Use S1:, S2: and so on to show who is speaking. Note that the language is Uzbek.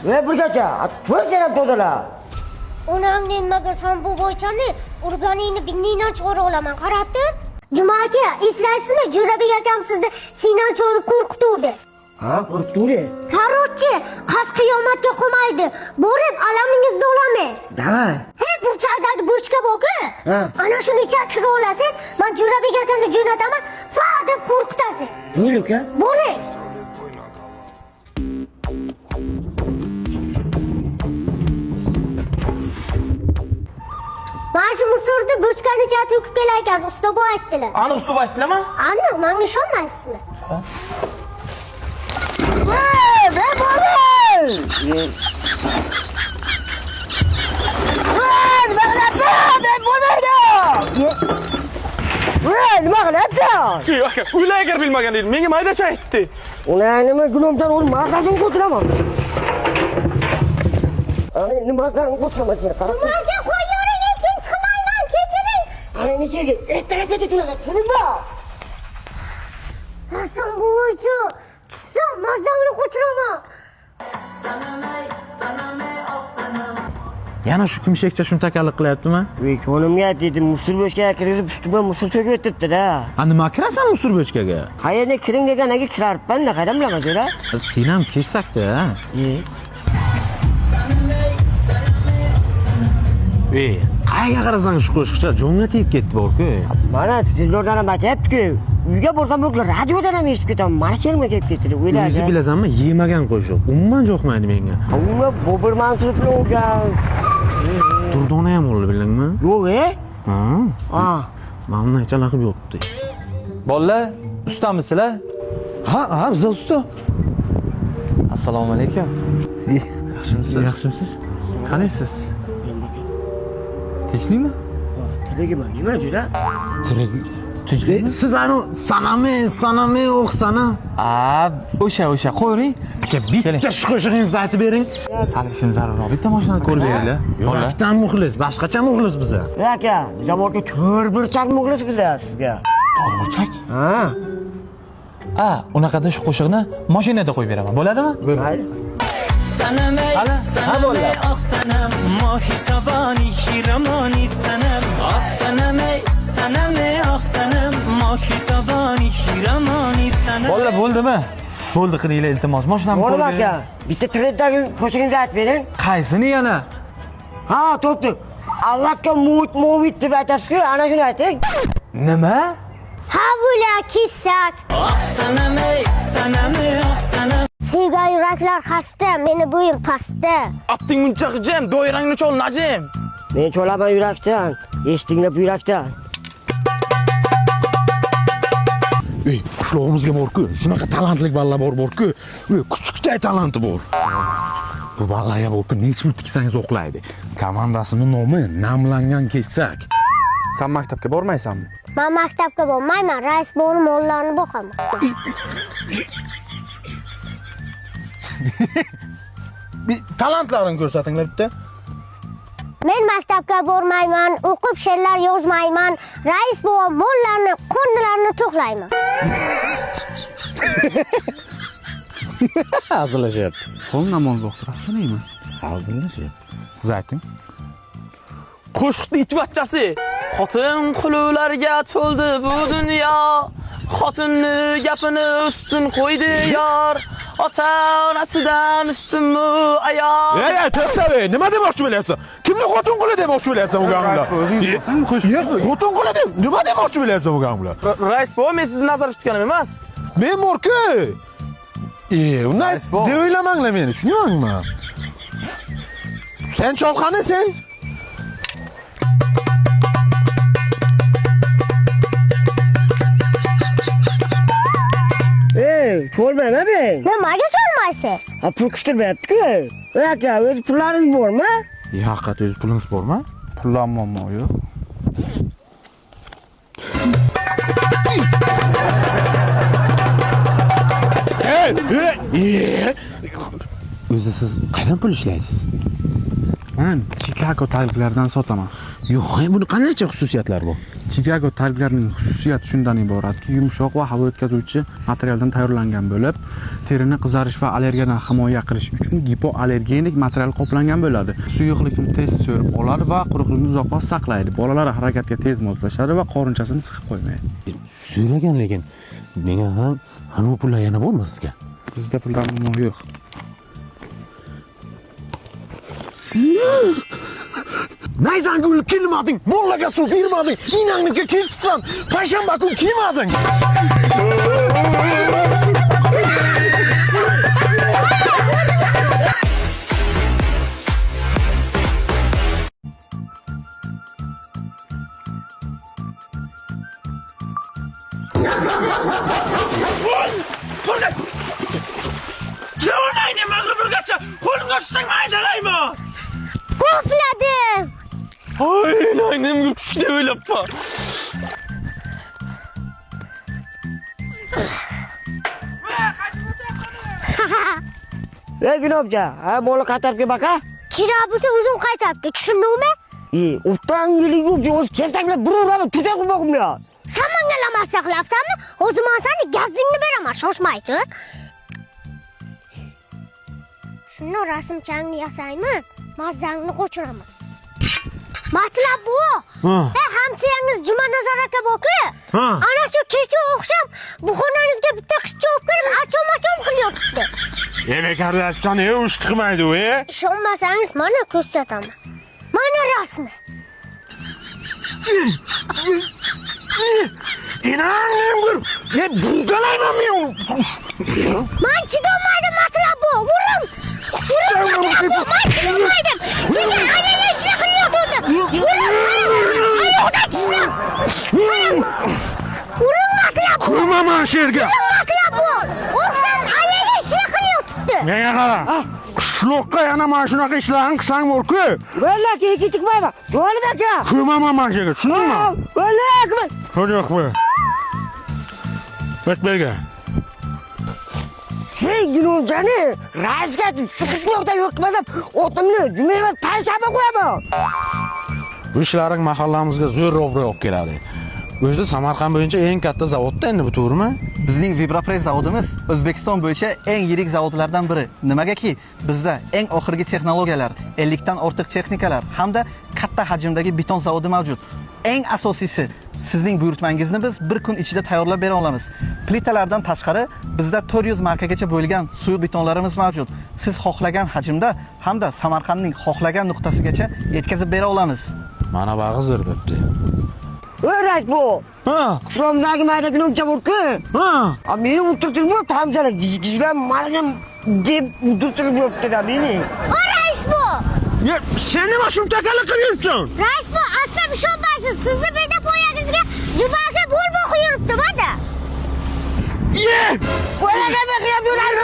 S1: Ve burgacha, to'ygan to'dalar.
S2: Onangni nimaga san bu bo'ychani urganingni binningdan chiqarib olaman, qarab tur. Juma aka, eslaysizmi? Jo'rabek akam sizni siydan cho'rib qo'rqituvdi.
S1: Ha, qo'rqituvdi.
S2: Короче, qas qiyomatga qolmaydi. Borib alamingizni olamiz.
S1: Давай.
S2: He, burchakdagi bochka bor-ku.
S1: Ha.
S2: Ana shuni ichiga kirib olasiz. Men Jo'rabek akani jo'nataman. Fa deb qo'rqitasiz.
S1: Bo'l uka.
S2: Boring. Mana shu musorni bochkani ichiga to'kib kelarkansiz, usta bu aytdilar.
S3: Aniq usta bu aytdilarmi?
S2: Aniq, menga ishonmaysizmi?
S3: Ha.
S1: Voy, ben bordim. Voy, nima qilyapsan? Ben bo'lmaydi. Voy, nima qilyapsan?
S3: Ey, aka, o'ylay agar bilmagan edim. Menga maydacha aytdi.
S1: Ular nima gunomdan o'lib, mazasini qo'tiraman. Ay, nimasini qo'tiraman sen, qara.
S2: Juma aka, qo'yavering, keyin chiqmayman, kechiring.
S1: Ana neshaga ertalabgacha turasan, tushundingmi?
S2: Hasan buvichi, tushsam mazangni qo'tiraman.
S4: Yana shu kumshakcha shuntakalik qilyaptimi?
S1: Ey, ko'nimga dedim, musur bochkaga kirgizib, ustimga musur to'kib o'tiribdi-da.
S4: A nima kirasan musur bochkaga?
S1: Qayerga kiring deganiga kiraribman-da, qaydan bilaman, jo'ra?
S4: Sen ham kesakda, ha?
S1: E.
S4: Ey, qayerga qarasang shu qo'shiqcha jonga tegib ketdi bor-ku.
S1: Mana televizordan ham aytyapti-ku. Uyga borsam bu radiodan ham eshitib ketaman. Mana she'rimga kelib ketdi, o'yla.
S4: O'zi bilasanmi, yemagan qo'shiq. Umuman jo'qmaydi menga.
S1: Unga Bobur Mansur bilan o'lgan.
S4: Durdona ham o'ldi, bildingmi?
S1: Yo'q, e?
S4: Ha.
S1: Ha.
S4: Mana bunday chalaqib yotdi.
S5: Bolalar, ustamisizlar?
S4: Ha, ha, biz usta.
S5: Assalomu alaykum. Yaxshimisiz?
S4: Yaxshimisiz?
S5: Qalaysiz? Tinchlikmi?
S1: Tirigimi? Nima jo'ra?
S4: Tirik. Tinchlikmi? Siz anu sanami, sanami o'qsana.
S5: A, o'sha, o'sha. Qo'ying.
S4: Aka, bitta shu qo'shig'ingizni aytib bering.
S5: Sal ishim zarurroq. Bitta mashinani ko'rib beringlar.
S4: Yurakdan muxlis, boshqacha muxlis biza.
S1: Aka, zavodda to'rt burchak muxlis biza sizga.
S5: To'rt burchak?
S1: Ha.
S5: A, unaqada shu qo'shiqni mashinada qo'yib beraman. Bo'ladimi?
S1: Mayli.
S6: Sanam, sanam, oh sanam, mohi toboni, xiramoni sanam, oh sanam, sanam, oh sanam, mohi toboni, xiramoni sanam.
S5: Bolalar, bo'ldimi? Bo'ldi, qilinglar, iltimos. Mashinamni ko'rib
S1: bering. Aka, bitta trenddagi qo'shig'ingizni aytib bering.
S5: Qaysini yana?
S1: Ha, to'pdi. Allohga mut movit deb aytasiz-ku, ana shuni ayting.
S5: Nima?
S2: Ha, bular kessak.
S6: Oh sanam, sanam, oh sanam.
S2: Sevgan yuraklar xasta, meni bo'yim pastda.
S3: Atting muncha g'ijim, doirangni chol najim.
S1: Men cholaman yurakdan, eshitinglar buyrakdan.
S4: Ey, qishlog'imizga bor-ku, shunaqa talantli bolalar bor-ku. Ey, kuchukday talanti bor. Bu bolalarga bor-ku, necha pul tiksangiz o'qlaydi. Komandasining nomi namlangan kesak.
S5: Sen maktabga bormaysanmi?
S2: Men maktabga bormayman, rais bo'g'im mollarni boqaman.
S4: Bir talantlarini ko'rsatinglar bitta.
S2: Men maktabga bormayman, o'qib she'rlar yozmayman, rais bo'g'im mollarni, qo'nnilarni to'xlayman.
S4: Hazillashyapti.
S5: Qo'l namoz o'qirasizmi nima?
S4: Hazillashyapti. Siz ayting.
S3: Qo'shiqni itvachchasi. Xotin qulularga to'ldi bu dunyo. Xotinni gapini ustun qo'ydi yor. Ota-onasidan ustunmi ayol?
S4: Ey, ey, to'xta, ey, nima demoqchi bo'lyapsan? Kimni xotin quli demoqchi bo'lyapsan u gaplar? Xotin quli deb nima demoqchi bo'lyapsan u gaplar?
S3: Rais buva, men sizni nazarda tutganim emas.
S4: Men borku. Unday deb o'ylamanglar meni, tushunyapsizmi? Sen cholqani sen.
S1: Ey, ko'rmayman men.
S2: Nimaga solmaysiz?
S1: Ha, pul qistirmayapti-ku. Ey aka, o'z pullaringiz bormi?
S4: Haqiqat o'z pulingiz bormi?
S5: Pullar muammo yo'q.
S4: Ey, ey, ey. O'zi siz qayerdan pul ishlaysiz?
S7: Men Chicago talklaridan sotaman.
S4: Yo'q, buni qandaycha xususiyatlari bor?
S7: Chicago talklarining xususiyati shundan iboratki, yumshoq va havo o'tkazuvchi materialdan tayyorlangan bo'lib, terini qizarish va allergiyadan himoya qilish uchun gipoallergenik material qoplangan bo'ladi. Suyuqlikni tez so'rib oladi va quruqlikni uzoq vaqt saqlaydi. Bolalar harakatga tez moslashadi va qorinchasini siqib qo'ymaydi.
S4: So'ragan lekin menga ham anu pullar yana bormi sizga?
S7: Bizda pullar umuman yo'q.
S4: Nayzangul kelmading, bolaga suv bermading, inangniki ketsan, payshanba kun kelmading.
S3: Qo'limga tushsang maydalayman.
S2: Qulfladim.
S3: Ay, naynimga kuchuk deb o'ylabman.
S1: Ey Ginobja, ha moli qaytarib kel baka.
S2: Kerak bo'lsa o'zim qaytarib kel, tushundingmi?
S1: E, o'tdan yili yo'q, o'zi kelsang bilan bir uraman, tuzak qilib boqim.
S2: Sen menga lamassa qilyapsanmi? O'zim man seni gazingni beraman, shoshmay tur. Shunda rasmchangni yasayman, mazangni qochiraman. Matlab bu. Ha, hamsiyangiz Jumanazar aka bor-ku. Ana shu kecha o'xshab bu xonangizga bitta qizcha olib kirib, achom-achom qilyotibdi.
S4: Ey qardoshjon, ush chiqmaydi u,
S2: Ishonmasangiz mana ko'rsataman. Mana rasmi.
S4: Inangim, burgalayman men uni.
S2: Man chidolmadim, matlab bu. Uring. Uring, matlab bu. Man chidolmadim. Kecha ayol ishni qilyotdi. Uring, qarang. Oyoqda tishlab. Qarang. Uring, matlab bu.
S4: Ko'maman shu yerga.
S2: Uring, matlab bu. O'xshab ayol ishni qilyotibdi.
S4: Menga qara. Qishloqqa yana mana shunaqa ishlarni qilsang bor-ku.
S1: Vallahi keyin chiqmayman. Jonim aka.
S4: Ko'maman mana shu yerga, tushundingmi?
S1: Vallahi ko'ma.
S4: Yo'q, bu. Berga.
S1: Sen Ginobjani raisga shu qishloqda yo'q qilmasam, otimni juma emas, payshanba qo'yaman.
S4: Bu ishlaring mahallamizga zo'r obro' olib keladi. O'zi Samarqand bo'yicha eng katta zavodda endi bu, to'g'rimi?
S8: Bizning Vibrapress zavodimiz O'zbekiston bo'yicha eng yirik zavodlardan biri. Nimagaki, bizda eng oxirgi texnologiyalar, 50 dan ortiq texnikalar hamda katta hajmdagi beton zavodi mavjud. Eng asosiysi, sizning buyurtmangizni biz bir kun ichida tayyorlab bera olamiz. Plitalardan tashqari bizda 400 markagacha bo'lgan suyuq betonlarimiz mavjud. Siz xohlagan hajmda hamda Samarqandning xohlagan nuqtasigacha yetkazib bera olamiz.
S4: Mana bag'i zo'r bo'pti.
S1: O'rak bu.
S4: Ha.
S1: Qishlog'imdagi mayda Ginobja bor-ku.
S4: Ha.
S1: A meni o'tirtirib yuribdi, hamzara gizgizlab mana deb o'tirtirib yuribdi-da meni.
S2: O rais bu.
S4: Ya, sen nima shumtakalik qilib yuribsan?
S2: Rais bu, asab ishonmaysiz. Sizni beda poyangizga Juma aka bo'l boqib yuribdi, mana.
S4: Ye!
S1: Bo'laga baqiyam yuradi.